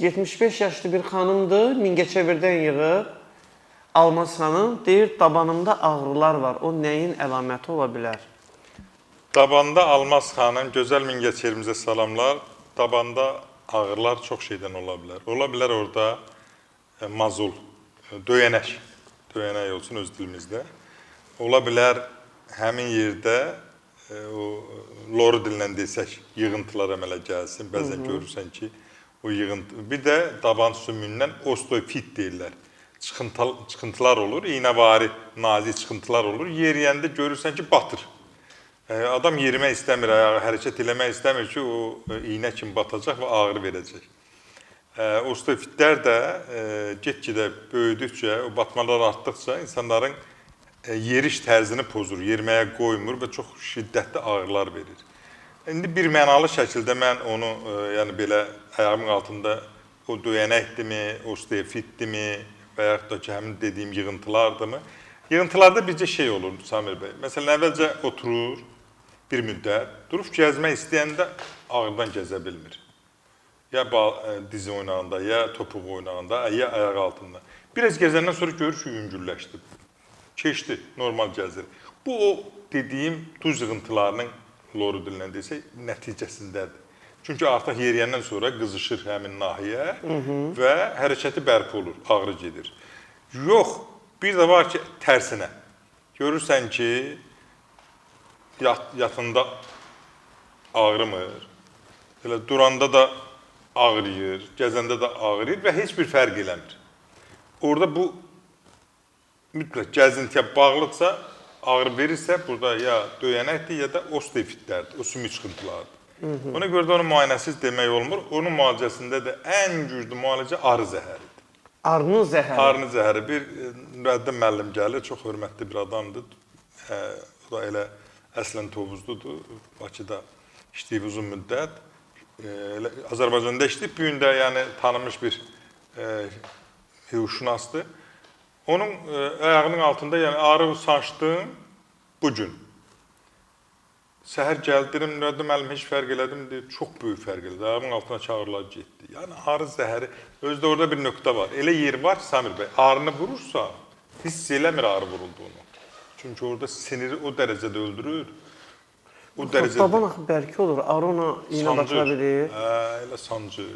75 yaşlı bir xanımdır, Mingəçevirdən yığıb. Almaz xanım deyir, dabanımda ağrılar var. O nəyin əlaməti ola bilər? Dabanda Almaz xanım, gözəl Mingəçevirimizə salamlar. Dabanda ağrılar çox şeydən ola bilər. Ola bilər orada mazul, döyənək, döyənək olsun öz dilimizdə. Ola bilər həmin yerdə o loru dilinə desək yığıntılar əmələ gəlsin. Bəzən görürsən ki, o yığıntı. Bir də daban sümüyündən osteofit deyirlər. Çıxıntılar olur, iynəvari nazik çıxıntılar olur. Yeriyəndə görürsən ki, batır. Adam yerimək istəmir, ayağı hərəkət eləmək istəmir ki, o iynə kimi batacaq və ağrı verəcək. Osteofitlər də get-gedə böyüdükcə, o batmalar artdıqca insanların yeriş tərzini pozur, yeriməyə qoymur və çox şiddətli ağrılar verir. İndi bir mənalı şəkildə mən onu, yəni belə ayağımın altında o döyənəkdirmi, osteofitdirmi və yaxud da ki, həmin dediyim yığıntılardırmı? Yığıntılarda bircə şey olur Samir bəy. Məsələn, əvvəlcə oturur bir müddət, durub gəzmək istəyəndə ağrıdan gəzə bilmir. Ya dizi oynağında, ya topuğu oynağında, ya ayaq altında. Biraz gəzəndən sonra görür ki, yüngülləşdi. Keçdi, normal gəzir. Bu, o dediyim duz yığıntılarının, loru dilinə desək, nəticəsindədir. Çünki artıq yeriyəndən sonra qızışır həmin nahiyə və hərəkəti bərpa olur, ağrı gedir. Yox, bir də var ki, tərsinə. Görürsən ki, yatında ağrımır, elə duranda da ağrıyır, gəzəndə də ağrıyır və heç bir fərq eləmir. Orada bu mütləq gəzintiyə bağlıdırsa, ağrı verirsə, burada ya döyənəkdir, ya da osteofitlərdir, o sümük çıxıntılardır. Ona görə də onu müayinəsiz demək olmur. Onun müalicəsində də ən güclü müalicə arı zəhəridir. Arının zəhəri? Arının zəhəri. Bir Nurəddin müəllim gəlir, çox hörmətli bir adamdır. O da elə əslən Tovuzludur, Bakıda işləyib uzun müddət. Azərbaycanda işləyib, bu gün də yəni, tanınmış bir hüquqşünasdır. Onun ayağının altında yəni, arı sancdım bu gün. Səhər gəldirim, Nurəddin müəllim heç fərq elədim, deyir, çox böyük fərq elədi. Ayağımın altına ağrılar getdi. Yəni arı zəhəri, özdə orada bir nöqtə var. Elə yer var ki, Samir bəy, arını vurursa, hiss eləmir ağrı vurulduğunu. Çünki orada siniri o dərəcədə öldürür. O dərəcədə. Daban axı bərk olur, arı ona iynə batıra bilir. Elə sancır.